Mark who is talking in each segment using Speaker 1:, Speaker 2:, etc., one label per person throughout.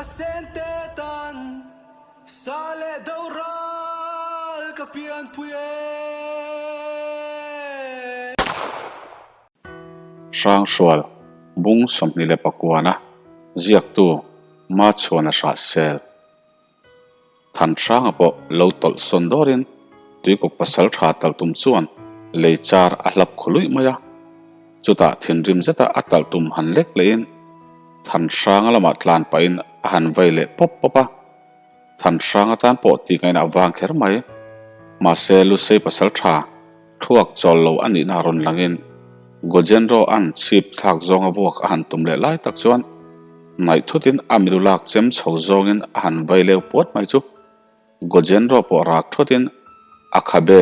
Speaker 1: sente tan sa leh do ral ka pianpui e.
Speaker 2: Hrangsual, Bung 29-a ziaktu Machhuana Hrahsel. Thanhranga pawh lo tawlh sawn dawrin tuikuk pasal tha talh tum chuan lei char a hlap khu luih mai a. Chutah thinrim zeta a talh tum han lek lehin Thanhranga lamah tlan pahin a han vei leh pawp pawp a. Thanhranga tan pawh tih ngaihna a vang kher mai. Mahse Lusei pasal tha thluak chawl lo a nihna rawn langin Gojenro an chhip thlak zawnga vuak a han tum leh lai tak chuan ngaih thutin a milu lak chem chho zawngin a han vai leu puat mai chu Gojenro pawh rak thutin a khabe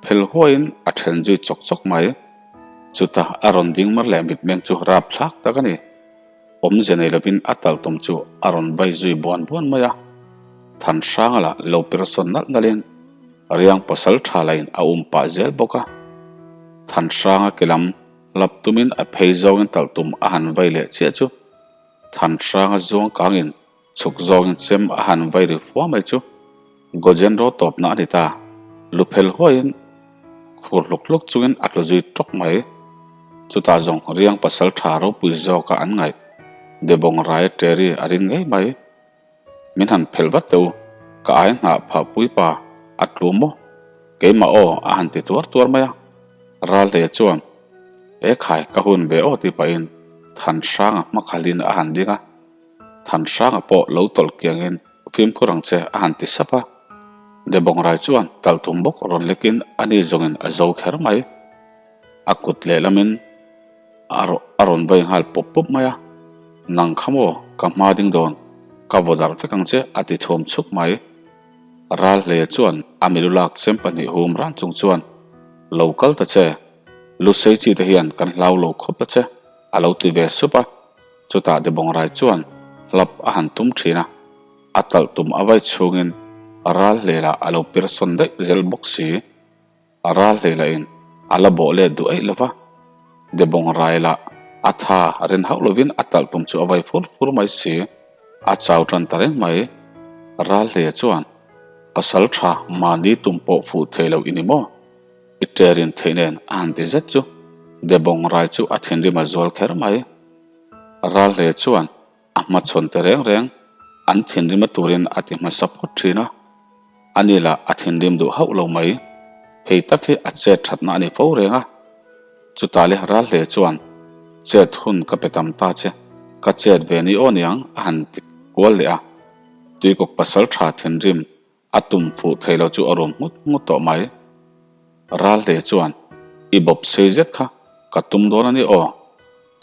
Speaker 2: phel huaiin a then zui chawk chawk mai. Chutah a rawn ding mar leh mitmeng chu rap thlak tak a ni. Awmze nei lovin a tal tum chu a rawn vai zui buan buan mai a. Thanhranga lah lo per sawn nalh nalhin Riang pasal tha lain a um pah zel bawk a. Thanhranga ke lam lap tumin a phei zawngin talh tum a han vai leh chiah chu Thanhranga zuang kangin chhuk zawngin chem a han vai ri fua mai chu Gojenro tawpna a ni ta. Lu phel huaiin khur hluk hluk chungin a tlu zui tawk mai. Chutah zawng Riang pasal tha ropui zawka an ngaih Debawng Rai Terry a ring ngei mai. Min han phelh vat teh u, ka ai nghah phah pui pa a tlu maw? Keimah aw a han ti tuar tuar mai a. Raltea chuan, E khai, ka hun ve aw ti pahin Thanhranga hmakhalhin a han ding a. Thanhranga pawh lo tawlh kiangin fimkhur ang che a han ti sap a. Debawngrai chuan talhtum bawk rawn lekin ani zawngin a zo kher mai. A kut lehlamin a rawn vai nghal pawp pawp mai a, Nang kha maw ka hma ding dawn, ka vaw darh vek ang che a ti thuam chhuk mai. Ral hle chuan a milu lak chem pahnih hum ran chung chuan, Lo kal ta che, Lusei chi te hian kan hlau lo khawp ta che a lo ti ve sup a, chutah Debawngrai chuan hlap a han tum thin a, a talh tum a vai chhungin ral hlelah a lo pir sawn daih zel bawk si. A ral hlei lah in a la bawh let duh eih lova, Debawng rai lah a tha rin hauh lovin a talh tum chu a vai fur fur mai si, a chau tan ta reng mai. Ral hleia chuan, Pasal tha mahni tum pawh fuh thei lo i ni maw? I terin theih nen a han ti zet chu Debawng rai chu a thinrim a zual kher mai. Ral hleia chuan A hmachhawn te reng reng an thinrim a turin a ti hmasa phawt thin a, ani lah a thinrim duh hauh lo mai. Hei tak hi a chet thatna a ni fo reng a. Chutah leh ral hle chuan, Chet hun ka pe tam ta che, ka chet ve ni aw niang a han ti kual leh a. Tuikawk pasal tha thinrim A tum fuh thei lo chu a rum nghut nghut tawh mai. Ral hle chuan, I bawp sei zet kha ka tum dawn a ni aw,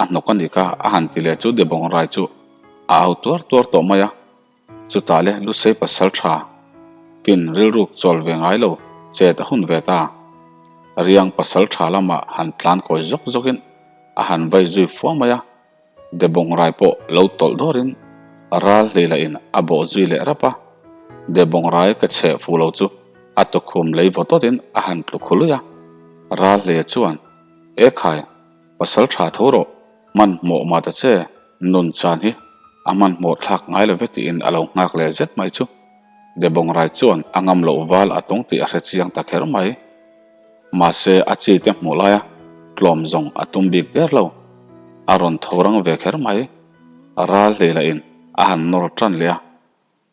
Speaker 2: a hnawk a ni kha a han ti leh chu Debawng rai chu a au tuar tuar tawh mai a. Chutah le Lusei pasal tha pin rilruk chawl ve ngai lo chet a hun ve ta. Riang pasal tha lamah han tlan kawi zawk zawkin a han vai zui fua mai a. Debawng rai pawh lo tawlh dawrin ral hlei lah in a bawh zui leh rap a, Debawng rai ka chheh fuh lo chu a tukhum lei vaw tawtin a han tlu khu luih a, ral hleia chuan, E khai, pasal tha tho rawh, hmanhmawh mah ta che, nun chan hi a hmanhmawh thlak ngai lo ve tiin a lo nghak leh zet mai chu Debawng rai chuan a ngam loh val a tawng tih a hre chiang ta kher mai. Mahse, a chi te hmuh laia tlawm zawng a tum bik der lo. A rawn tho rang ve kher mai. Ral hlei lahin a han nawr tan leh a,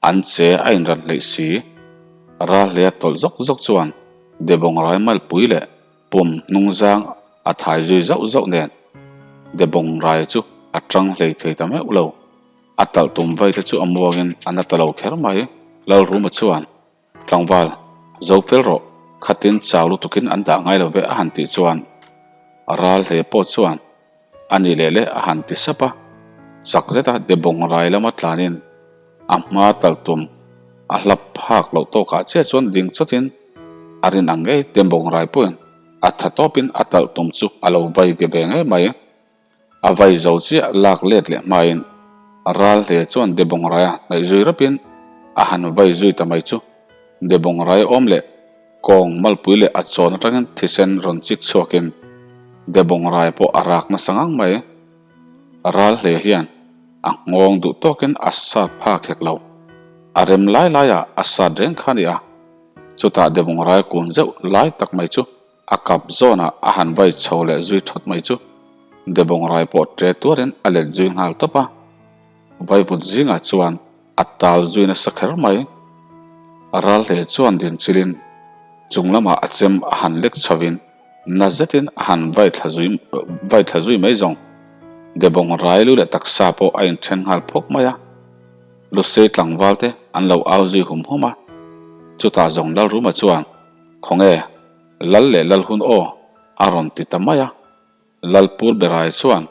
Speaker 2: an che a inran hleih si. Ral hleia tawlh zawk zawk chuan Debawng rai malpui leh pum hnungzang a thai zui zauh zauh nen Debawng rai chu a tang hlei thei ta meuh lo. A talh tum vai te chu a muangin a na ta lo kher mai. Lalruma chuan Tlangval, zo fel rawh, khatin chau lutukin an dah ngai lo ve a han tih chuan ral hle pawh chuan a ni leh leh a han ti sap a, chak zeta Debawng rai lama tlanin a hma tal tum a hlap phak loh tawkah chiah chuan ding chawtin a rin ang ngei Debawng rai pawhin a tha tawpin a talh tum chu a lo vai ve ve ngei mai. A vai zo chiah lak let leh hmain ral hle chuan Debawng raia hnaih zui rapin a han vai zui ta mai chu. Debawng rai awm leh kawng malpui leh a chawn atangin thisen rawn chik chhuakin Debawng rai pawh a rak nasa ngang mai. Ral hle hian. A nghawng duh tawkin a sat phak hek lo. A rem lai laiah a sat reng kha a ni a. Chutah Debawng rai kun zeuh lai tak mai chu a kap zawnah a han vai chho leh zui thawt mai chu Debawng rai pawh ṭe tuarin a let zui nghal tawp a. Vaivut zingah chuan a tal zui nasa kher mai. Ral hle chuan din chilin chung lamah a chem a han lek chhovin na zetin a han vai thla zui vai thla zui mai zawng. Debawng rai lu leh taksa pawh a inthen nghal phawk mai a. Lusei tlangval te an lo au zui hum hum a. Chutah zawng Lalruma chuan, Khawnge, Lal leh Lal hun aw, a rawn ti ta mai a. Lalpur Berai chuan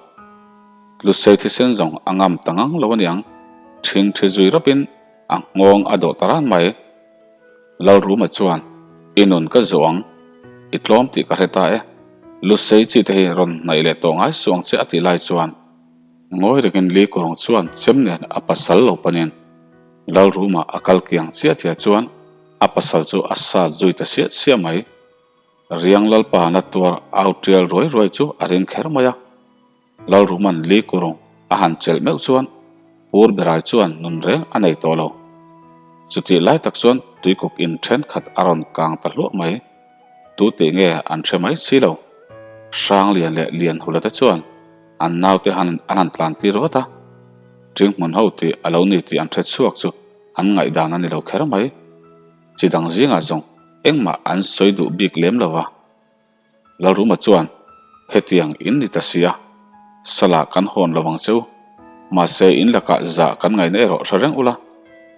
Speaker 2: Lusei thisen zawng a ngam ta ngang lo aniang, ṭhing ṭhi zui rawpin a nghawng a dawh ta ran mai. Lalruma chuan, I nun ka zawh ang, i tlawm tih ka hre ta e, Lusei chi te hi rawn hnaih leh tawh ngai suh ang che a tih lai chuan ngawi rengin Li Kurung chuan chem nen a pasal lo panin Lalruma a kal kiang chiah chiah chuan a pasal chu a sat zui ta siah siah mai. Riang Lalpa na tuar au tial ruai ruai chu a ring kher mai a. Lalruman Li Kurung a han chelh meuh chuan Pur Berai chuan nun reng a nei tawh lo. Chutih lai tak chuan tuikuk in thenkhat a rawn kang ta hluah mai. Tu tih nge an hre mai si lo. Hranglian leh Lianhula te chuan an naute han an han tlan tir vat a. Ṭinghmun ho tih a lo ni tih an hre chhuak chu an ngaihdan a ni lo kher mai. Chi dang zingah zawng engmah an sawi duh bik lem lo va. Lalruma chuan, Hetiang in ni ta sia, salah kan hawn lo vang che u. Mahse in lakah zah kan ngaihna erawh hre reng ula,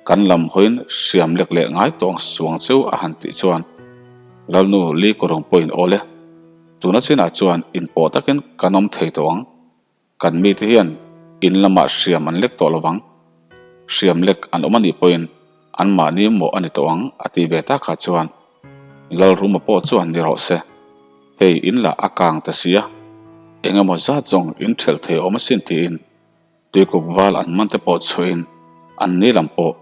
Speaker 2: kan lam hawiin hriam lek leh ngai tawh ang suang che u a han tih chuan Lalnu Li Kawrung pawhin awl e. Tuna chinah chuan inpawh takin kan awm thei tawh ang. Kan mite hian in lamah hriam an lek tawh lovang. Hriam lek an awm a nih pawhin anmahni mawh a ni tawh ang a tih ve tak ah chuan Lalruma pawh chuan ni rawh se. Hei in lah a kang ta si a, eng emaw zat zawng in ṭhelh thei awm asin tiin tuikuk val an man te pawh chhuahin an ni lam pawh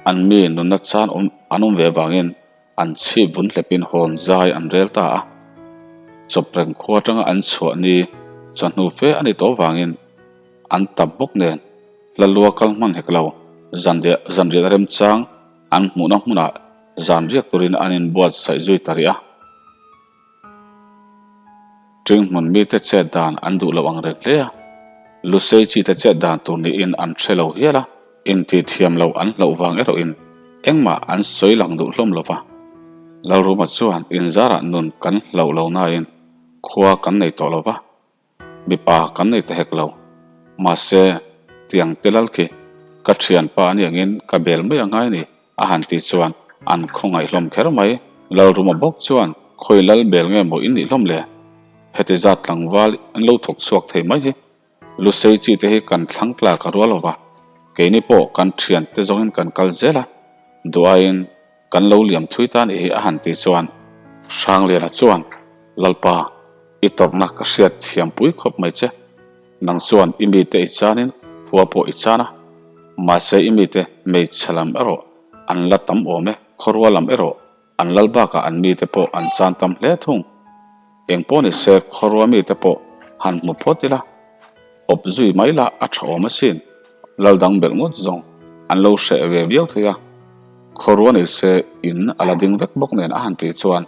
Speaker 2: an mi nunna chan awm an awm ve vangin An chhip vun hlepin hawn zai an rel ta a, chawpreng khua atanga an chhuah ni chawhnu fe a ni tawh vangin an tap bawk nen Lalua kal hman hek lo zanriah zanriah remchang an hmuhna hmunah zanriak turin an inbuatsaih zui ta rih a. Ṭinghmun mite chet dan an duh loh ang reng hle a, Lusei chite chet dan tur niin an hre lo hial a, intihthiam loh an hlauh vang erawhin engmah an sawi lang duh hlawm lo va. Lalruma chuan inzarah nun kan hlauh lo nain khua kan nei tawh lo va. Mipa kan nei ta hek lo. Mahse, tiang te lal khi ka thianpa a ni angin ka bel mai a ngai ni a han tih chuan an khawngaih hlawm kher mai. Lalruma bawk chuan khawi lal bel nge maw in nih hlawm le? Heti zat tlangval an lo thawk chhuak thei mai hi Lusei chi te hi kan thlang tlak a rual lo va, keini pawh kan thiante zawngin kan kal zel a, duhaiin Kan lo liam thui ta nih hi a han tih chuan Hrangliana chuan, Lalpa, i tawrhna ka hriat thiam pui khawp mai che. Nang chuan i mite i chanin khua pawh i chan a, mahse i mite hmeichhe lam erawh an la tam awm e, khawrua lam erawh an lal bakah an mite pawh an chan tam hle thung. Eng pawh ni se khawrua mite pawh han hmu phawt ila, awp zui mai la a tha awm asin. Lal dang belh ngawt zawng an lo hreh ve viau thei a, khawrua ni se in a la ding vek bawk nen a han tih chuan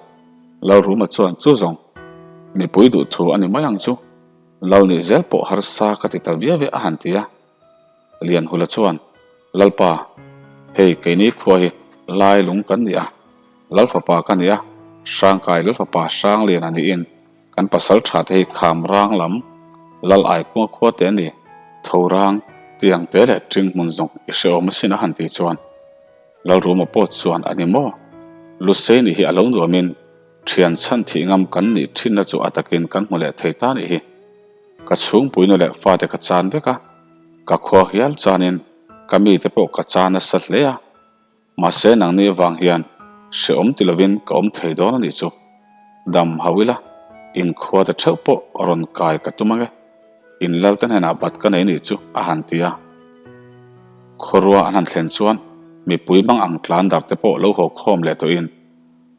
Speaker 2: Lalruma chuan chu zawng mipui duh thu a ni mai ang chu, Lal nih zel pawh harsa ka ti ta viau e a han ti a. Lianhula chuan, Lalpa, hei keini khua hi lai lung kan ni a, Lalfapa ka ni a, Hrangkai Lalfapa Hrangliana niin kan pasal tha te hi kham rang lam Lal Aikunga khua te a ni, tho rang tiang te leh ṭing hmun zawng i hrehawm asin a han tih chuan Lalruma pawh chuan a ni maw? Lusei nih hi a lo nuamin ṭhian chhan thih ngam kan nih ṭhinna chu a takin kan hmu leh thei ta nih hi. Ka chhungpuinu leh fate ka chan vek a, ka khua hial chuanin ka mite pawh ka chan nasa hle a, mahse nangni avang hian hrehawm ti lovin ka awm thei dawn a nih chu. Dam hauh ila, inkhua te theuh pawh rawn kai ka tum ange, in lal te hnenah bat ka nei nih chu a han ti a. Khawrua an han thlen chuan mipui bang ang tlan dar te pawh lo haw khawm leh tawhin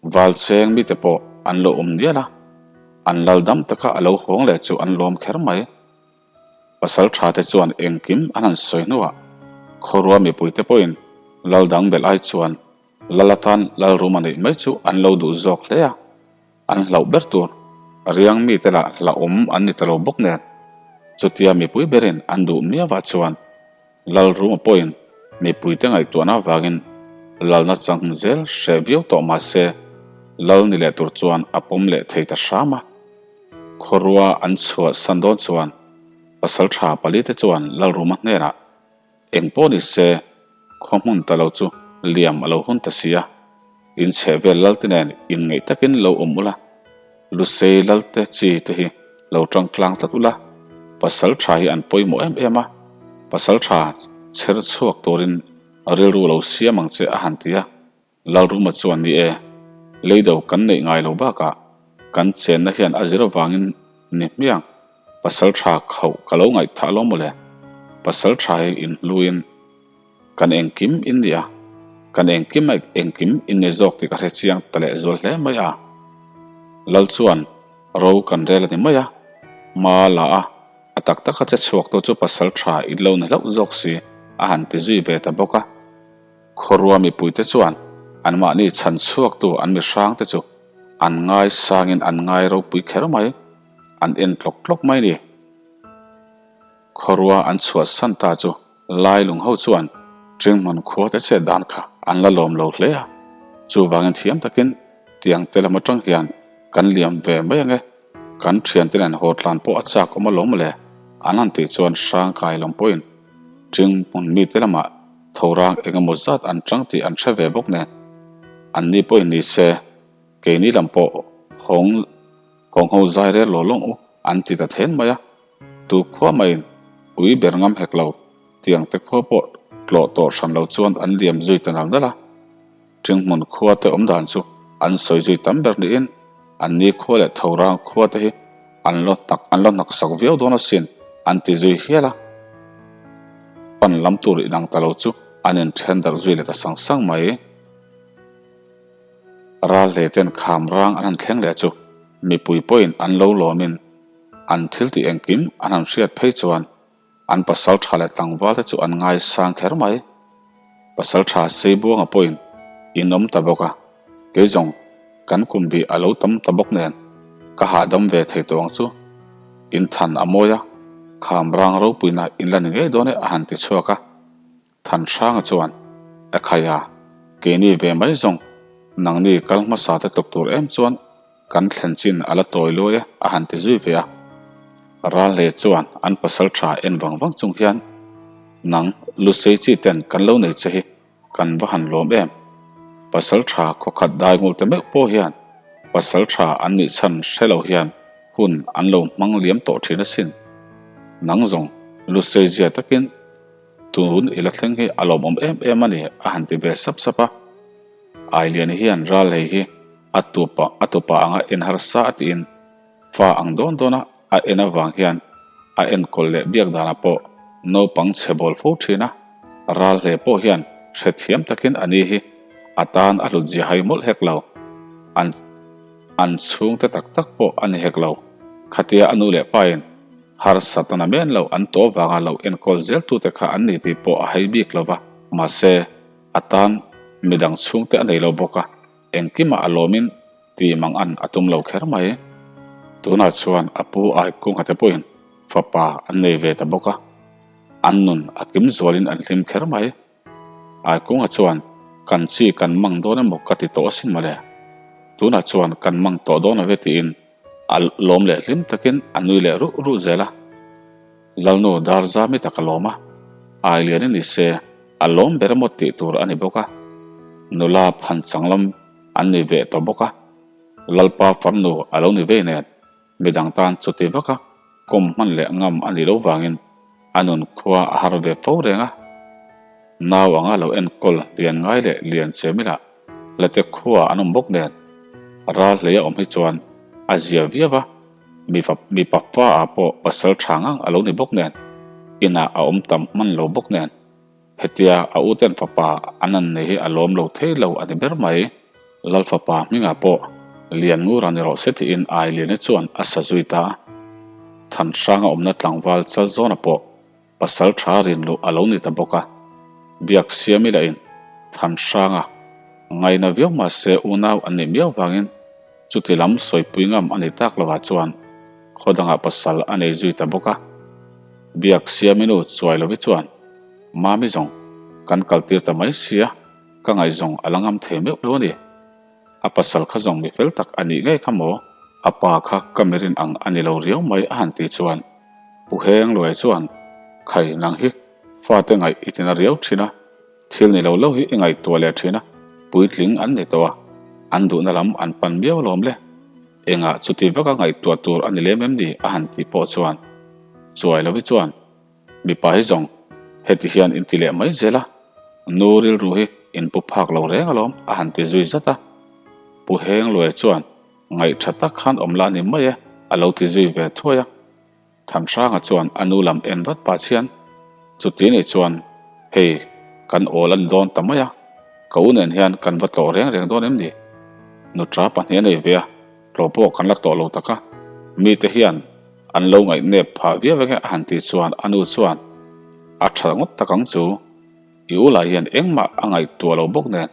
Speaker 2: Valcheng mite pawh an lo awm nial a, an lal dam taka a lo hawng leh chu an lawm kher mai. Pasalṭha te chuan engkim an han sawi hnuah khawrua mipuite pawhin lal dang belh ai chuan lal atan lalruma neih mai chu an lo duh zawk hle a, an hlauh ber tur riang mite lah hlauhawm an ni ta lo bawk nen chutia mipui berin an duh miauah chuan Lalruma pawhin mipuite ngaihtuahna avangin lalna chang zel hreh viau tawh mah se lal ni leh tur chuan a pawm leh thei ta hram a. Khawrua an chhuah san dawn chuan pasaltha palite chuan Lalruma hnenah eng pawh ni se khaw hmun ta lo chu liam a lo hun ta si a, in chheh vel lalte nen inngeih takin lo awm ula, Lusei lalte chi te hi lo tang tlang tlat ula, pasaltha hi an pawimawh em em a, pasaltha chher chhuak turin rilru lo siam ang che a han ti a. Lalruma chuan ni e, leido kan neih ngai lo bakah kan chenna hian a zir avangin ni hmiang pasal tha khauh ka lo ngaihthah lo mawle, pasal tha hi inhluin kan engkim in ni a, kan engkim a engkim in ni zawk tih ka hre chiang ta leh zual hle mai a. Lal chuan ro kan rel a ni mai a, hma la a, a tak taka che chhuak tu chu pasal tha in lo ni hlauh zawk si a han ti zui ve ta bawk a. Khawrua mipuite chuan anmahni chhan chhuaktu an mi hrangte chu an ngai sangin an ngai ropui kher mai, an en tlawk tlawk mai ni. Khawrua an chhuahsan ta chu Lailung ho chuan Ṭinghmun khuate chet dan kha an la lawm lo hle a, chuvangin thiam takin tiang te lam aṭang hian kan liam ve mai ange, kan ṭhiante nen haw tlan pawh a chak awm alawm le an han tih chuan Hrangkai lam pawhin Ṭinghmun mite lamah Thorang eng emaw zat an chang tih an hre ve bawk nen, anni pawhin ni se, keini lam pawh hawng hawng ho zai rel law lawng u an ti ta then mai a, tu khua maiin ui ber ngam hek lo tiang te khua pawh tlawh tawh hran lo chuan an liam zui ta nal nal a. Ṭinghmun khua te awm dan chu an sawi zui tam ber niin anni khua leh Thorang khua te hi an lo hnak an lo hnak sak viau dawn asin an ti zui hial a. Pan lam tur inang ta lo chu an inṭhen darh zui leh ta sang sang mai. Ral hle ten kham rang an han thleng leh chu mipui pawhin an lo lawmin an thil tih engkim an han hriat phei chuan An pasalṭha leh tlangvalte chu an ngaisang kher mai. Pasalṭha Seibuanga pawhin in awm ta bawk a, kei zawng kan kum bih a lo tam ta bawk nen ka hahdam ve thei tawh ang chu. In than a mawi a, kham rang ropuina in la ni ngei dawn e a han ti chhuak a. Thanhranga chuan, A khai a, keini ve mai zawng nangni kal hmasa te tluk tur em chuan kan thlen chin a la tawi luai e a han ti zui ve a. Ralhle chuan an pasal tha en vang vang chung hian, Nang Lusei chi ten kan lo nei che hi kan va han lawm em? Pasal tha khawkhat dai ngul te meuh pawh hian pasal tha an nih chhan hre lo hian hun an lo hmang liam tawh thin asin. Nang zawng Lusei zia takin Tun i la thleng hi a lawmawm em em a ni a han ti ve sap sap a. Ailiani hian ral hei hi a tupa a tupa anga en harsa a tiin fa ang dawn dawna a en avang hian a enkawl leh biak danah pawh naupang chhe bawl fo thin a, ral hle pawh hian hrethiam takin a ni hi a tan a hlut zia hai mawlh hek lo. An an chhungte tak tak pawh a ni hek lo. Khatia a nu leh pain Harsat a na men lo an tawh vanga lo enkawl zel tute kha an ni tih pawh a hei bik lo va, mahse, a tan midang chhungte a nei lo bawk a, engkimah a lawmin ti mang an a tum lo kher mai. Tunah chuan a pu Aikunga te pawhin fapa an nei ve ta bawk a, an nun a kim zualin an hlim kher mai. Aikunga chuan kan chi kan mang dawn emaw ka ti tawh asin mawle, tunah chuan kan mang tawh dawn lo ve tiin A lawm leh hlim takin a nui leh ruh ruh zel a. Lalnu dar zami tak a lawm a, Ailian i ni se a lawm ber emaw tih tur a ni bawk a. Nula phan chang lam an ni ve tawh bawk a, Lalpa farnu a lo ni vei nen midang tan chuti vaka kawm hman leh ngam a nih loh vangin a nun khua a har ve fo reng a. Nau anga lo enkawl lian ngai leh lian che mila Late khua an awm bawk nen ral hlei a awm hi chuan a zia viau a, mipa fa ah pawh pasal tha ngang a lo ni bawk nen inah a awm tam hman lo bawk nen hetia a uten fapa an an nei hi a lawm lo thei lo a ni ber mai. Lal fapa hmingah pawh Lianngura ni rawh se tiin Ailiani chuan a sa zui ta a. Thanhranga awmna tlangval Chalzawna pawh pasal tha rinluh a lo ni ta bawk a. Biak siam ila in Thanhranga ngaina viau mahse unau an nih miau vangin chuti lam sawipui ngam a ni tak lovah chuan khaw dangah pasal a nei zui ta bawk a. Biak siam inu chuai lovi chuan Mami zawng kan kaltir ta mai sia ka ngaihzawng a la ngam thei meuh lo a ni. A pasal kha zawng mi fel tak a nih ngei kha maw? A pa kha ka mirin ang a ni lo riau mai a han tih chuan Pu Heng Luai chuan, Khai nang hi fate ngaih i tina riau thin a, thil ni lo lo hi i ngaihtuah leh thin a, puitling an ni tawh a, an duhna lam an pan miau alawm le. Engah chuti vaka ngaihtuah tur a ni lem em ni? a han tih pawh chuan Chuai lovi chuan, Mipa hi zawng heti hian in ti leh mai zel a, nu rilru hi in pu phak lo reng alawm a han ti zui zat a. Pu Heng Luai chuan ngaih tha tak khan awm la ni mai e a lo ti zui ve thuai a. Thanhranga chuan a nu lam en vat pah chhian, Chuti nih chuan hei kan awl a ni dawn ta mai a, ka u nen hian kan va tlawh reng reng dawn em ni? Nutra pahnih a nei ve a, tlawh pawh kan la tlawh lo tak a, mite hian An lo ngaihnep phah viau vek e a han tih chuan a nu chuan a tha ngawt tak ang chu. I u lah hian engmah a ngaihtuah lo bawk nen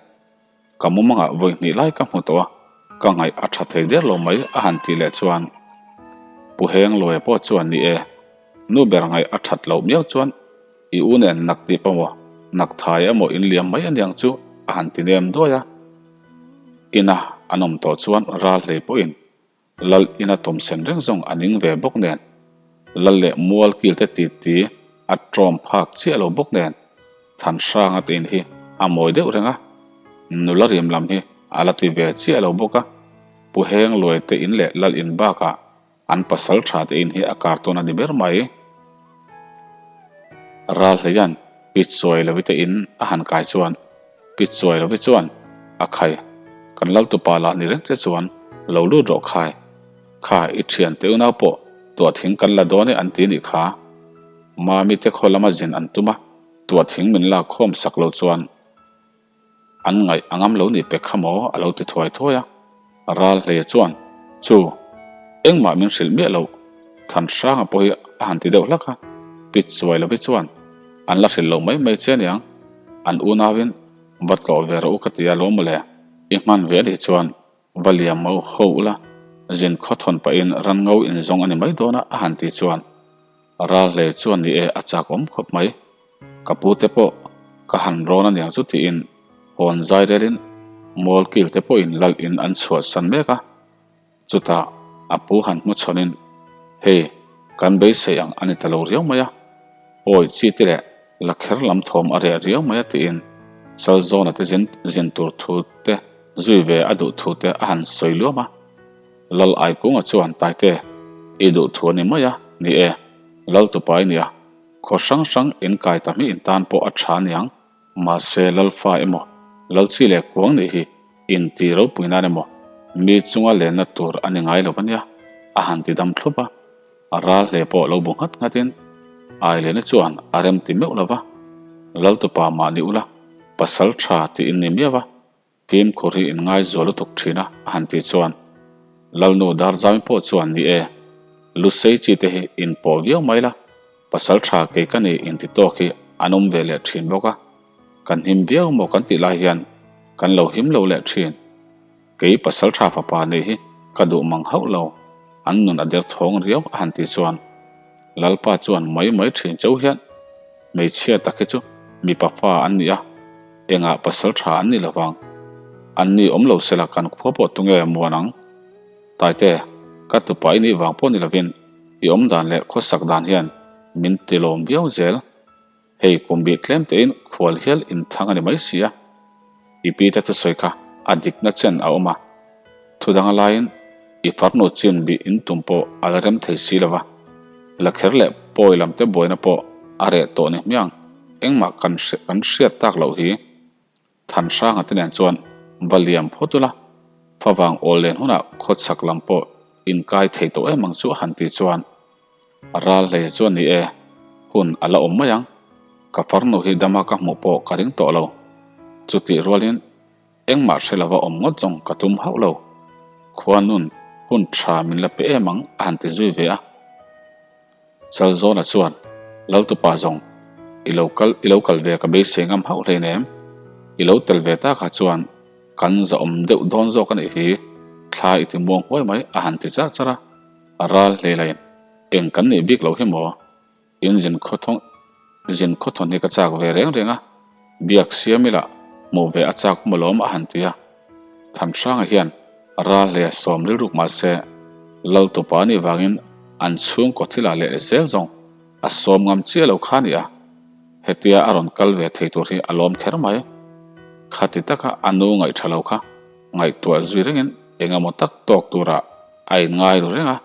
Speaker 2: ka mumangah vawi hnih lai ka hmu tawh a, ka ngaih a tha thei der lo mai a han tih leh chuan Pu Heng Luaia pawh chuan ni e, nu ber ngaih a that loh miau chuan i u nen nak tih pawh nak thai emaw in liam mai aniang chu a han ti nem duai a. Ina an awm tawh chuan ral hlei pawhin Lal ina tum sen reng zawng a ning ve bawk nen, Lal leh mual kil te ti ti a tawm phak chiah lo bawk nen, Thanhranga te in hi a mawi deuh reng a, nula rim lam hi a la ti ve chiah lo bawk a, Pu Heng Luai te in leh Lal in bakah an pasal tha te in hi a kar tawn a ni ber mai. Ral hleian Pi Chuai Lovi te in a han kai chuan Pi Chuai Lovi chuan, A khai, kan lal tupa lah ni reng che chuan lo lut rawh khai. Kha, i thian te unau pawh tuah thing kan la dawn e an ti nih kha. Mami te khaw lama zin an tum a, tuah thing min lak khawm sak lo chuan an ngaih a ngam lo nih pek kha maw a lo ti thuai thuai a. Ral hle chuan, Chu, engmah min hrilh miah loh, Thanhranga pawh hi a han ti deuh hlak a, Pi Chuai Lovi chuan, An la hrilh lo mai mai che aniang, an unauin va tlawh ve rawh u ka ti a lawm mawle, i hman ve anih chuan va liam mau ho ula, zin khaw thawn pahin ran ngo in zawng a ni mai dawn a a han ti chuan, Ral hle chuan ni e a chak awm khawp mai. Ka pu te pawh ka han rawn aniang chu tiin hawn zai relin mual kil te pawhin lal in an chhuah san mek a. Chutah a pu han hmu chhawnin hei kan beisei ang a ni ta lo riau mai a, awi chi te leh la kher lam thawm a reh riau mai a tiin Chalzawna te zin zin tur thu te zui ve a duh thu te a han sawi luam a. Lal Aikunga chuan Taite i duh thu a ni mai a, ni e, Lal tupa i nia, khaw hrang hrang in kai ta hmi in tan pawh a tha aniang, mahse Lal fa emaw, Lal chi leh kuang nih hi in ti ropui nan emaw, mi chunga lenna tur a ni ngai lo a nia, a han ti dam thlup a, a ral hle pawh lo bu nghat nghat in Ailena chuan a rem ti meuh lo va, Lal tupa mah ni ula, pasal tha tih in ni miau a, Fimkhur hi in ngaizual lutuk thin a, a han tih chuan Lalnu Darzawi pawh chuan ni e, Lusei chi te hi in pawh viau mai la, pasal tha kei ka ni in ti tawk hi an awm ve leh thin bawk a, kan him viau maw kan tih lai hian kan lo him lo leh thin. Kei pasal tha fapa neih hi ka duh mang hauh lo, an nun a der thawng riau a han tih chuan Lalpa chuan mai mai thin chauh hian Hmeichhia tak hi chu mipa fa an ni a, engah pasal tha an ni lovang. An ni awm lo sela kan khua pawh tunge muan ang? Taite, ka tupa i nih vang pawh ni lovin i awm dan leh khawsak dan hian min ti lawm viau zel. Hei kum bih tlem tein khual hial inthang a ni mai si a. I pi te thusawi kha a dikna chen a awm a, thu danga laiin i farnu chin bih in tum pawh a la rem thei si lova, la kher leh pawi lam te buaina pawh a reh tawh ni hmiang engmah kan kan hriat tak loh hi Thanhranga te nen chuan va liam phawt ula, favang awl len hunah khawchhak lam pawh in kai thei tawh em ang chu a han ti chuan Ral hlei chuan ni e, hun a la awm mai ang. Ka farnu hi dama ka hmuh pawh ka ring tawh lo. Chutih rualin engmah hre lova awm ngawt zawng ka tum hauh lo. Khuanun hun tha min la pe em ang a han ti zui ve a. Chalzawna chuan, Laltupa zawng, i lo kal i lo kal ve ka beisei ngam hauh hleinem. I lo tel ve takah chuan kan zahawm deuh dawn zawk a nih hi, thla i ti muang huai mai a han ti char char a. Ral hleilain, Eng kan nih bik loh hi maw? In zin khawthawng zin khawthawn hi ka chak ve reng reng a, biak siam ila hmuh ve a chak awm alawm a han ti a. Thanhranga hian ral hle sawm rilruk mahse Laltupa anih vangin an chhungkaw thilah leh zel zawng a sawm ngam chiah lo kha a ni a, hetia a rawn kal ve thei tur hi a lawm kher mai. Khati taka a nu ngaihṭha lo kha ngaihtuah zui rengin engemaw tak tawk turah a inngai ru reng a.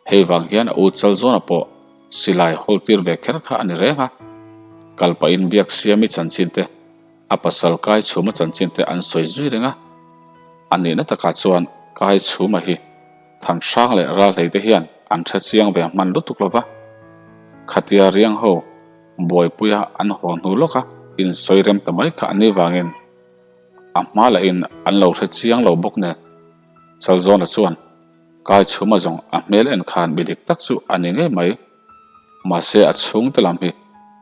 Speaker 2: Hei vang hian a u Chalzawna pawh silai hawl tir ve kher kha a ni reng a. Kal pahin biak siami chanchin te, a pasal Kai Chhuma chanchin te an sawi zui reng a. A nihna takah chuan Kai Chhuma hi Thanhrang leh Ralhlei te hian an hre chiang ve hman lutuk lo va. Khatia riang ho buaipuia an haw hnu lawka insawi rem ta mai kha a ni vangin a hma lahin an lo hre chiang lo bawk nen Chalzawna chuan Kai chhuma zawng a hmel en khan mi dik tak chu a ni ngei mai. Mahse a chhungte lam hi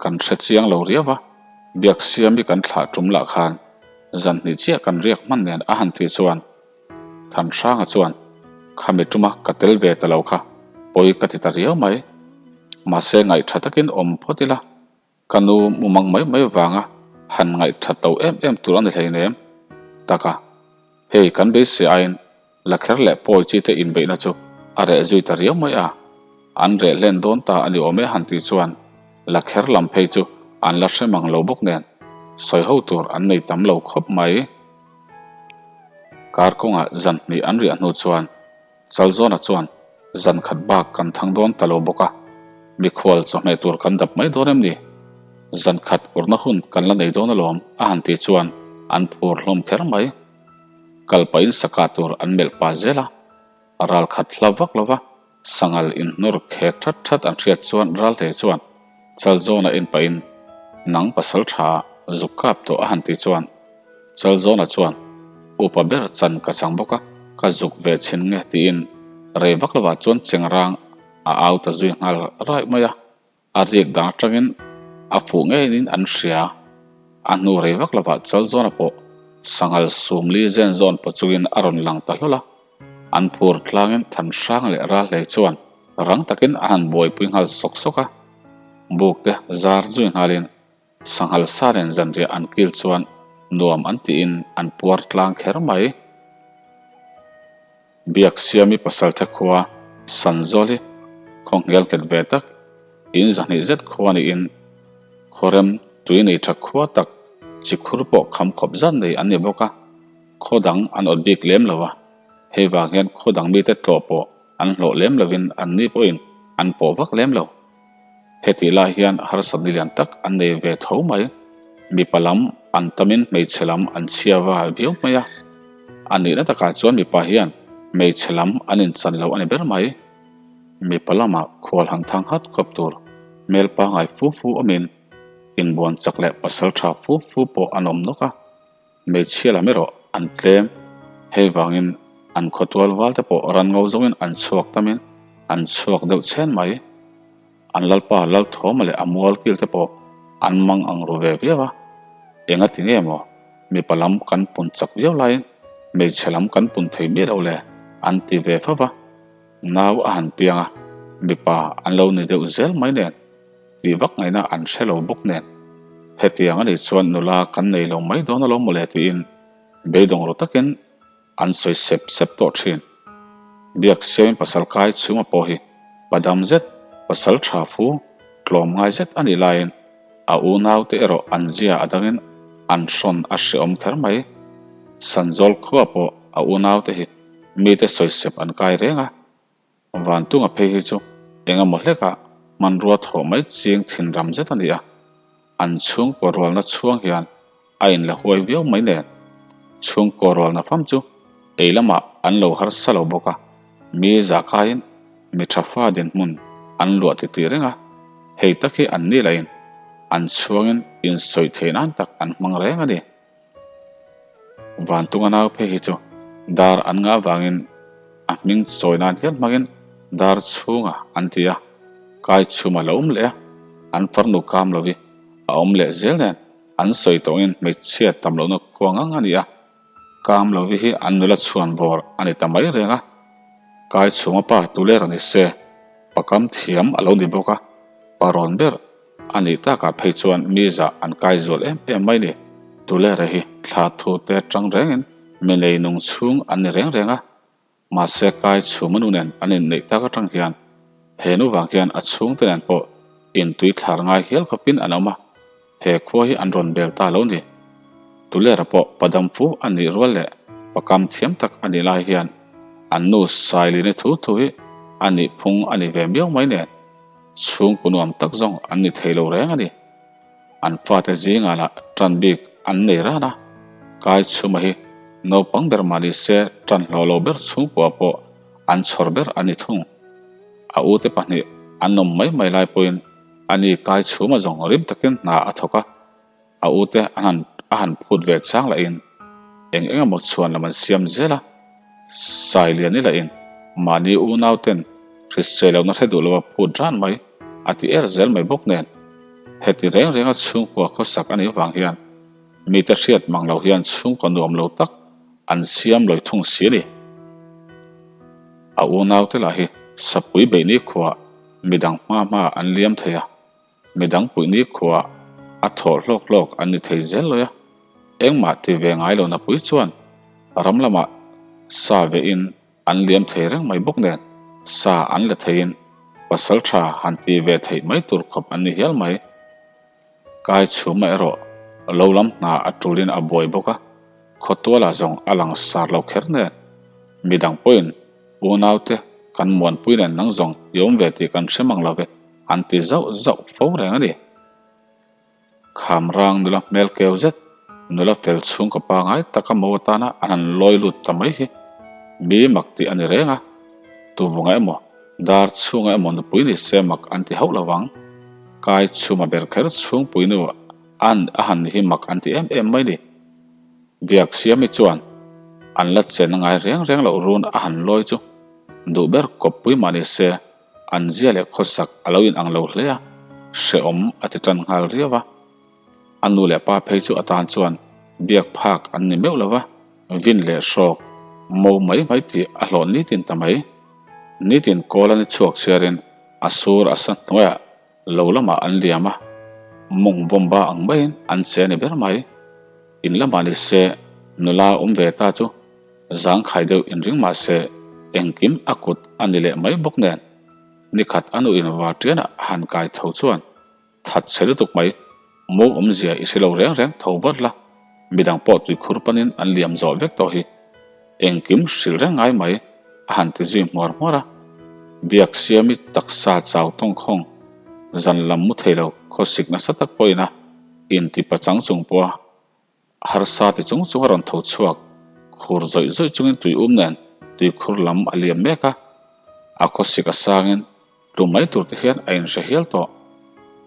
Speaker 2: kan hre chiang lo riau a, biak siam hi kan thlah tum lah khan zan hnih chiah kan riak hman nen a han tih chuan Thanhranga chuan khami tuma ka tel ve ta lo kha pawi ka ti ta riau mai. Mahse ngaihtha takin awm phawt ila. Ka nu mumang mai mai vanga han ngaihthat lo em em tur a ni hleinem. Taka, hei kan beisei aiin la kher leh pawi chi te inbeihna chu a reh zui ta riau mai a, an reh hlen dawn ta a ni awm e han tih chuan la kher lam phei chu an la hre mang lo bawk nen sawi ho tur an nei tam lo khawp mai. Kar kawngah zan hnih an riah hnu chuan Chalzawna chuan, Zan khat bak kan thang dawn ta lo bawk a, mikhual chawhmeh tur kan dap mai dawn em ni? Zan khat urna hun kan la nei dawn alawm, a han tih chuan an phur hlawm kher mai. Kal pahin saka tur an melh pah zel a, ral khat hla vak lo va, sangal inhnawr khek that that an hriat chuan Ralhlei chuan Chalzawna en pahin, Nang pasal tha zuk kap tawh a han tih chuan Chalzawna chuan, Upa ber chan ka chang bawk a, ka zuk ve chhin nge tiin rei vak lovah chuan chengrang a au ta zui nghal raih mai a, a riak dang atangin a fuh ngeiin an hria. A hnu rei vak lovah Chalzawna pawh sanghal sumli zen zawn paw chungin a rawn lang ta hlawl a, an phur tlangin Thanhrang leh Ralhlei chuan rang takin an han buaipui nghal sawk sawk a, buk te zar zui nghalin Sanghal sa nen zanriah an kil chuan nuam an tiin an puar tlang kher mai. Biak Siami pasaltha khua Sanzawl hi khaw nghel nghet ve tak, in zahnih zet khua niin khawrem tui nei tha khua tak chi khur pawh kham khawp zat nei an ni bawk a, khaw dang an awt bik lem lo a, hei vang hian khaw dang mite tlawh pawh an hlawh lem lovin an ni pawhin an pawh vak lem lo. Hetih lai hian harsat ni lian tak an nei ve tho mai. Mipa lam an tamin hmeichhe lam an chhia va viau mai a. A nihna takah chuan mipa hian hmeichhe lam an inchan lo a ni ber mai. Mipa lamah khual han thang hat khawp tur hmel pangngai fu fu awmin inbuan chak leh pasal tha fu fu pawh an awm nawk a. Hmeichhia lam erawh an tlem. Hei vangin an khawtual val te pawh ran ngo zawngin an chhuak tamin an chhuak deuh chhen mai. An lalpa Lalthawma leh a mual kil te pawh an mang ang ru ve viau a. Enga ti nge maw mipa lam kan pun chak viau laiin hmeichhe lam kan pun thei miah lo le an ti ve fo va. Nau a han piang a, mipa an lo ni deuh zel mai nen. Tih vak ngaihna an hre lo bawk nen, hetiang a nih chuan nula kan nei lo mai dawn alawm mawle tiin beidawng ru takin an sawi sep sep tawh thin. Biak siamin pasal kai chhunga pawh hi padam zet, pasal tha fu, tlawm ngai zet a nih laiin a unaute erawh an zia a dangin an hrawn a hreawm kher mai. Sanzawl khua pawh a unaute hi mite sawi sep an kai reng a. Vantunga phei hi chu eng emaw hlekah hmanrua thawh mai ching thin ram zet a ni a, an chhungkaw rualna chhuang hian a inla huai viau mai nen. Chhungkaw rualna fam chu ei lamah an lo harsa lo bawk a, mi zahkaiin mi tha fa dinhmun an luah ti tih reng a, hei tak hi an ni lahin an chhuangin insawi theih nan tak an hmang reng a ni. Vantunga nau phei hi chu dar an ngah vangin a hming chawi nan hial hmangin dar chhunga an ti a. Kaichhum a lo awm leh a, an farnu kam lovi a awm leh zel nen an sawi tawngin hmeichhia tam lohna khua ngang a ni a, kam lovi hi an nula chhuan vawr a ni ta mai reng a. Kaichhuma pa Tulera ni se, pakam thiam a lo ni bawk a, parawn ber a nih takah phei chuan mi zah an kai zual em em mai ni. Tulera hi thla thu te atang rengin mi nei nung chhung an ni reng reng a, Mahse kai chhuma nu nen an inneih tak atang hian he nu vang hian a chhungte nen pawh intui thlar ngai hial khawpin an awm a, he khua hi an rawn bel ta lo ni. Tulera pawh padam fu a nih rual leh pakam thiam tak a nih lai hian an nu Sailini thu thu hi a nih phung a ni ve miau mai nen chhungkaw nuam tak zawng an ni thei lo reng a ni. An fate zingah lah tan bik an nei ran a, Kai chhuma hi naupang ber mah ni se tan hlawh lo ber chhungkua pawh an chhawr ber a ni thung. A ute pahnih an awm mai mai lai pawhin ani Kai chhuma zawng rim takin hna a thawk a, a ute an han a han phut ve chang lahin eng eng emaw chhuan lam an siam zel a. Sailiani lahin mahni unauten hrisel lohna hre duh lova phut ran mai a ti er zel mai bawk nen, heti reng renga chhungkua khawsak a nih vang hian mite hriat mang lo hian chhungkaw nuam lo tak an siam lawi thung si a ni. A unaute lah hi sapui beih nikhua midang hma hma an liam thei a. Midang puih nikhua a thawh hlawk hlawk an ni thei zel lawi a, engmah ti ve ngai lo napui chuan ram lamah sa vehin an liam thei reng mai bawk nen sa an la theiin pasal tha han ti ve theih mai tur khawp an ni hial mai. Kai chhuma erawh lo lam hna a tulin a buai bawk a, khawtualah zawng a lang sar lo kher nen midang pawhin unaute kan muanpui nen nang zawng i awm ve tih kan hre mang lo ve. An ti zauh zauh fo reng a ni. Khamrang nula hmel keu zet, nula fel chhungkaw pangai taka mo atana an han lawi lut ta mai hi mi mak tih a ni reng a, tuvunga emaw, dar chhunga emaw nupui ni se mak an ti hauh lo vang. Kai chhuma ber kher chhungpui nu an a han ni hi mak an ti em em mai ni. Biaksiami chuan an la chen ngai reng reng loh run a han lawi chu duh ber kawppui mah ni se An zia leh khawsak a lo inang lo hle a, hrehawm a ti tan nghal riau a. A nu leh pa phei chu atan chuan biak phak an ni meuh lo va, vin leh hrawk mo mai mai tih a hlawh nitin ta mai. Nitin kawl a ni chhuak chhiarin a sur a sa hnuaiah lo lamah an liam a, mawng vawmba ang maiin an che a ni ber mai. In lamah ni se nula awm ve ta chu Zangkhai deuh inring mah se engkim a kut a ni leh mai bawk nen nikhat a nu in varṭianah han kai tho chuan that chhe lutuk mai, mo awmzia i hre lo reng reng tho vat la, midang pawh tuikhur panin an liam zawh vek tawh hi engkim hrilh reng ngai mai a han ti zui hmuar hmuar a. Biaksiami taksa chau tawngkhawng zan lam mu thei lo khawsik nasa tak pawhin a inti pachang chung pawha Harsa ti chung chung a rawn tho chhuak, khur zawih zawih chungin tui um nen tuikhur lam a liam mek a, a khawsik a sangin tlu mai tur te hian a inhre hial tawh.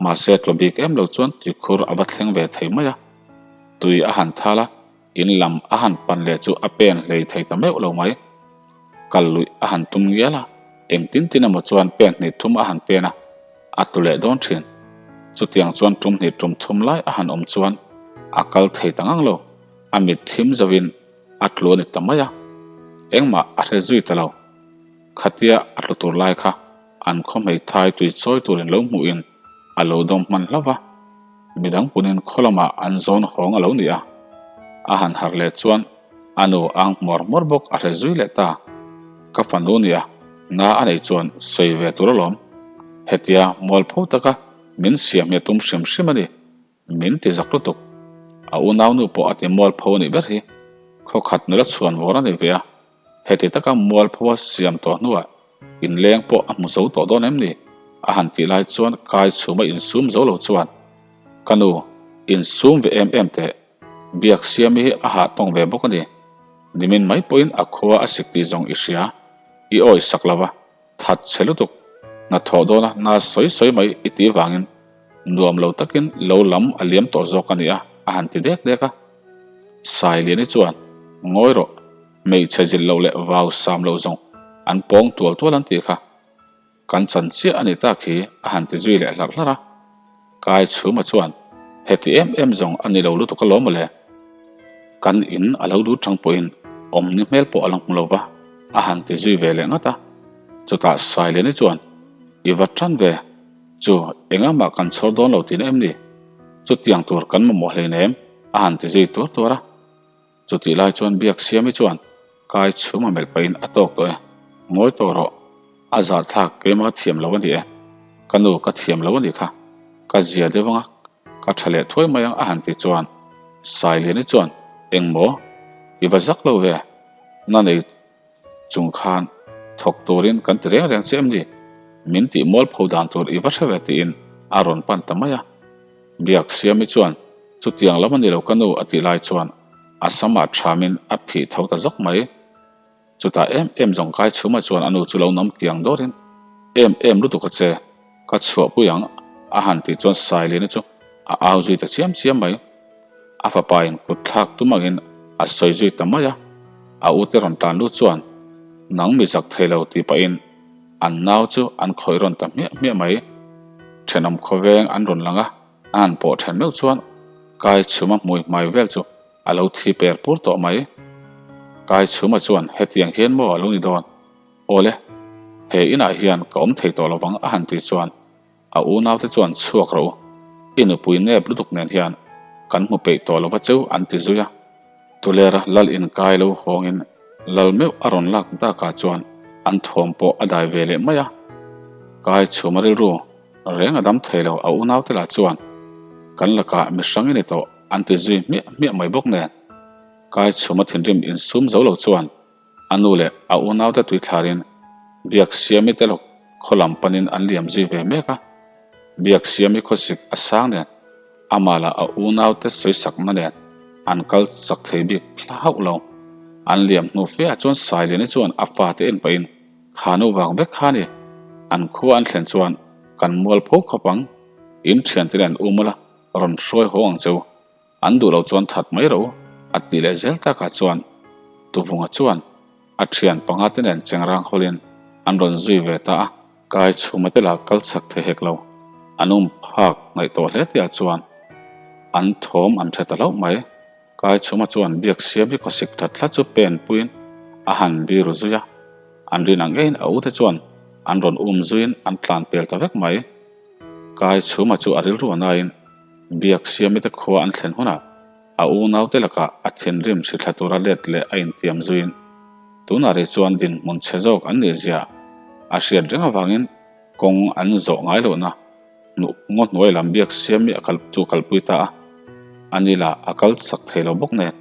Speaker 2: Mahse tlu bik em lo chuan tuikhur a va thleng ve thei mai a, tui a han thal a, in lam a han pan leh chu a pen hlei thei ta meuh lo mai. Kal luih a han tum ngial a, engtin tin emaw chuan pen hnih thum a han pen a, a tlu leh dawn thin. Chutiang chuan tum hnih tum thum lai a han awm chuan a kal thei ta ngang lo, a mit thim zauhin a tlu a ni ta mai a, engmah a hre zui ta lo. Khatia a tlu tur lai kha an khaw hmeithai tui chawi turin lo hmuhin a lo dawm hman hlauh va, midang punin khaw lamah an zawn hawng a lo ni a. A han harh leh chuan a nu ang hmuar hmuar bawk a hre zui leh ta. Ka fanu nia, na a nei chuan sawi ve tur alawm. Hetia mualpho taka min siam hi a tum hrim hrim a ni. Min ti zak lutuk. A unaunu pawh a ti mualpho a nih ber hi. Khawkhat nula chhuan vawr a ni ve a. Heti taka mualpho a siam tawh hnuah inleng pawh a hmu zo tawh dawn em ni? A han tih lai chuan kai chhuma insum zo lo chuan, Ka nu, insum ve em em teh. Biaksiami hi a hah tawng ve bawk a ni. Nimin mai pawhin a khua a sik tih zawng i hria. I awi sak lo va, that chhe lutuk. Hnathawh dawna na sawi sawi mai i tih vangin nuam lo takin lo lam a liam tawh zawk a ni a, a han ti dek dek a. Sailiani chuan, Ngawi rawh, hmeichhe zilh loh leh vau sam loh zawng an pawng tual tual an tih kha. Kan chan chiah a nih tak hi a han ti zui leh hlarh hlarh a. Kai chhuma chuan, Heti em em zawng a ni lo lutuk alawm mawle. Kan in a lo lut chang pawhin awm ni hmel pawh a la hmu lo va, a han ti zui ve leh ngat a. Chutah Saileni chuan, I va tan ve, chu engah mah kan chhawr dawn lo tihna em ni? Chutiang tur kan mamawh hleinem, a han ti zui tuar tuar a. Chutih lai chuan Biaksiami chuan Kai chhum a melh pahin a tawk tawh e, Ngawi tawh rawh, a zahthlak keimah ka thiam lo a ni e, ka nu ka thiam lo a nih kha, ka zia deuh anga ka tha leh thuai mai ang a han ti chuan Sailiani chuan Engmaw? I va zak lo ve, na nei chung khan thawk turin kan ti reng reng che em ni? Min tih mualpho dan tur i va hre ve tiin a rawn pan ta mai a. Biaksiami chuan chutiang lam a ni lo ka nu a tih lai chuan a samah thamin a phih tho ta zawk mai. Chutah em em zawng kai chhuma chuan a nu chu lo nam kiang dawrin em em lutuk a che, ka chhuahpui ang a han tih chuan Sailina chu a au zui ta chiam chiam mai. A fapa in kut thlak tum angin a sawi zui ta mai a, a ute rawn tlan lut chuan nang mi zak thei lo tih pahin an nau chu an khawih rawn ta hmiah hmiah mai. Thenawm khawveng an rawn lang a, a han pawh then meuh chuan Kai chhuma hmui hmai vel chu a lo thi per pur tawh mai. Kai chhuma chuan hetiang hian maw a lo ni dawn? Awle, he inah hian ka awm thei tawh lovang a han tih chuan A unaute chuan chhuak rawh u, i nupui nep lutuk nen hian kan hmu peih tawh lova cheu an ti zui a. Tulera lal inkai lo hawngin lal meuh a rawn lak takah chuan an thuam pawh a dai ve leh mai a. Kai chhuma rilru reng a dam thei lo a unaute lah chuan kan lakah mihrang i ni tawh an ti zui hmiah hmiah mai bawk nen Kai chhuma thinrim insum zo lo chuan A nu leh a unaute tuithlarin Biaksiami te lawk khaw lam panin an liam zui ve mek a. Biaksiami khawsik a sang nen, amah lah a unaute sawisakna nen an kal chak thei bik hla hauh lo. An liam hnu fe ah chuan Sailiani chuan a fate en pahin, Kha nu vang vek kha ni, an khua an thlen chuan kan mual pho khawp ang, in thiante nen um ula rawn hruai haw ang che u. An duh loh chuan that mai ro a tih leh zel takah chuan Tuvunga chuan a thian panga te nen chengrang hawlin an rawn zui ve ta a. Kai chhuma te lah kal chak thei hek lo, an um phak ngaih tawh hle tihah chuan an thawm an hre ta hlauh mai. Kai chhuma chuan biak siam hi khawsik that thla chu pen puiin a han biru zui a, an rin ang ngeiin a ute chuan an rawn um zuiin an tlan pel ta vek mai. Kai chhuma chu a rilru a naiin Biak Siamite khua an thlen hunah a unaute lakah a thinrim hri thla tura let leh a intiam zuiin tunah rih chuan dinhmun chhe zawk an nih zia a hriat reng avangin kawng an zawh ngai lohna hnuh ngaw hnuai lam Biak Siami a kal chu kalpui ta a. Ani lah a kal chak thei lo bawk nen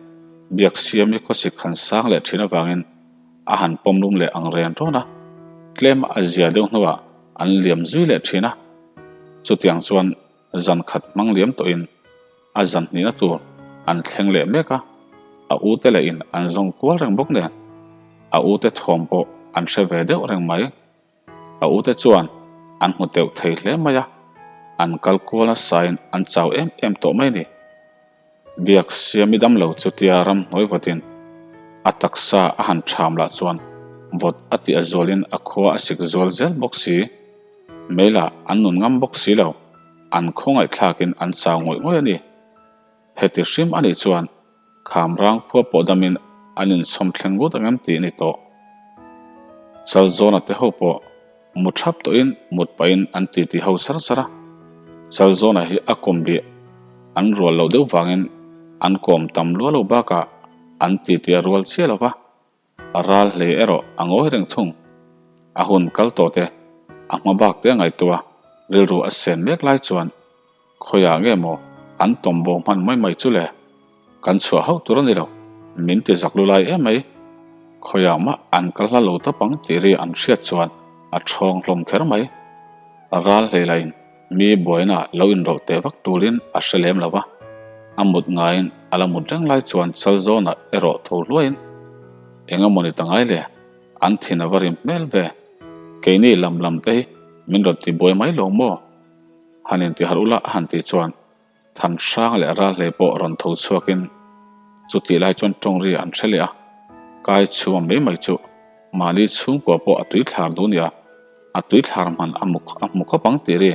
Speaker 2: Biak Siami khawsik han sang leh thin avangin a han pawm lum leh ang ren rawn a, tlem a zia deuh hnuah an liam zui leh thin a. Chutiang chuan Zan khat hmang liam tawhin a zan hnihna tur an thleng leh mek a, a ute leh in an zawng kual reng bawk nen a ute thawm pawh an hre ve deuh reng mai. A ute chuan an hmu teuh thei hle mai a, an kal kual nasain an chau em em tawh mai a ni. Biak siami dam lo chutia ramhnuai vawtin a taksa a han ṭham lah chuan vawt a tih a zualin a khua a sik zual zel bawk si. Meilah an nun ngam bawk si lo, an khawngaihthlakin an chau ngawih ngawih a ni. Heti hrim a nih chuan kham rang khua pawh damin an inchhawm thleng ngut ang em tih a ni tawh. Chalzawna te ho pawh Mu thap tawhin mut pahin an titi ho sar sar a, Chalzawna hi a kawm bih an rual loh deuh vangin an kawm tam lua lo bakah an titi a rual chiah lo va, a ral hlei erawh a ngawi reng thung. A hun kal tawh te, a hma bak te a ngaihtuah a, rilru a sen mek lai chuan Khawiah nge maw an tawm bo hman mai mai chu le? Kan chhuah hauh tur a ni lo, min ti zak lu lai em mai. Khawiah mah an kal hla lo tawp ang tih ri an hriat chuan a ṭhawng hlawm kher mai. Ral hleilain mi buaina lo inrawlh teh vak turin a hre lem lo va, a mut ngaiin a la mut reng lai chuan chal zawnah erawh tho hluaiin, Eng emaw ni ta ngai le, an thin a va rim hmel ve, keini lam lam te hi min rawn ti buai mai lo maw? Han intiharh ula a han tih chuan than hrang leh ral hlei pawh rawn tho chhuakin chutih lai chuan tawng ri an hre leh a, kai chhuma mai mai chu mahni chhungkua pawh a tui thlar duh nia. A tuithlar hman a muk a hmu khawp ang tih ri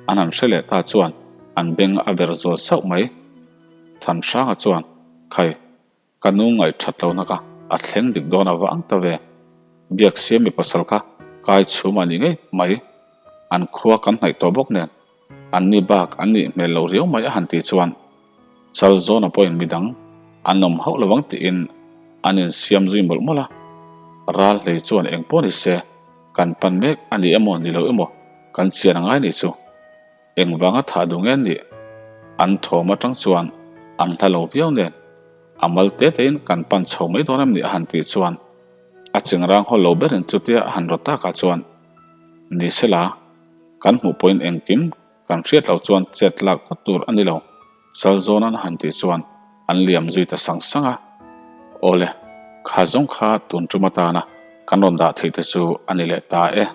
Speaker 2: an han hre leh ta chuan an beng a ver zual sauh mai. Thanhranga chuan, Khai, ka nu ngaihthat lohna kha a thleng dik dawn a va ang ta ve. Biaksiami pasal kha kai chhum a ni ngei mai. An khua kan hnaih tawh bawk nen an ni bak an nih hmel lo riau mai a han tih chuan Chalzawna pawhin midang an awm hauh lovang tiin an insiam zui mawlh mawlh a. Ral hlei chuan eng pawh ni se kan pan mek a ni emaw ni lo emaw kan chian a ngai ni chu. Engvanga thah duh nge nih? An thawm atang chuan an hla lo viau nen a mal te tein kan pan chho mai dawn em ni a han tih chuan a chingrang haw lo berin chutia a han rawt takah chuan ni sela kan hmuh pawhin engkim kan hriat loh chuan chet lak ngawt tur a ni lo. Salzawnan a han tih chuan an liam zui ta sang sang a. Awle, kha zawng kha tun tum atana kan rawn dah theih te chu a ni leh ta e.